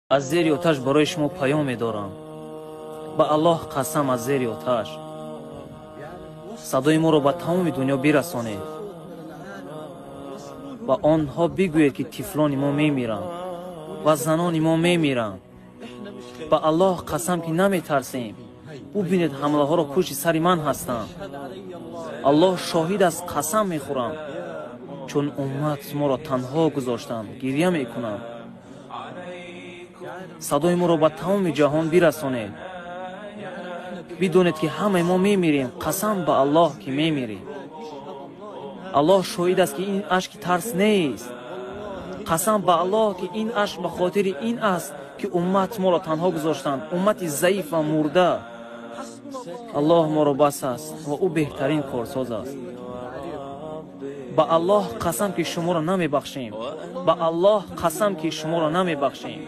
Аз зери оташ барои шумо паём медорам. Ба Аллоҳ қасам, аз зери оташ садои моро ба тамоми дунё бирасонед. Ба онҳо бигӯед, ки тифлони мо мемиранд ва занони мо мемиранд. Ба Аллоҳ қасам, ки наметарсем. Бубинед, ҳамлаҳоро пушти сари ман ҳастанд. Аллоҳ шоҳид аст, қасам мехӯрам, чун уммат моро танҳо гузоштанд, гирья мекунам. Садои моро ба тамоми ҷаҳон бирасонед. Бидонед, ки ҳамаи мо мемирем. Қасам ба Аллоҳ, ки мемирем. Аллоҳ шоҳид аст, ки ин ашки тарс нест. Қасам ба Аллоҳ, ки ин ашк ба хотири ин аст, ки уммат моро танҳо гузоштанд, уммати заиф ва мурда. Аллоҳ моро бас аст ва ӯ беҳтарин корсоз аст. Ба Аллоҳ қасам, ки шуморо намебахшем. Ба Аллоҳ қасам, ки шуморо намебахшем.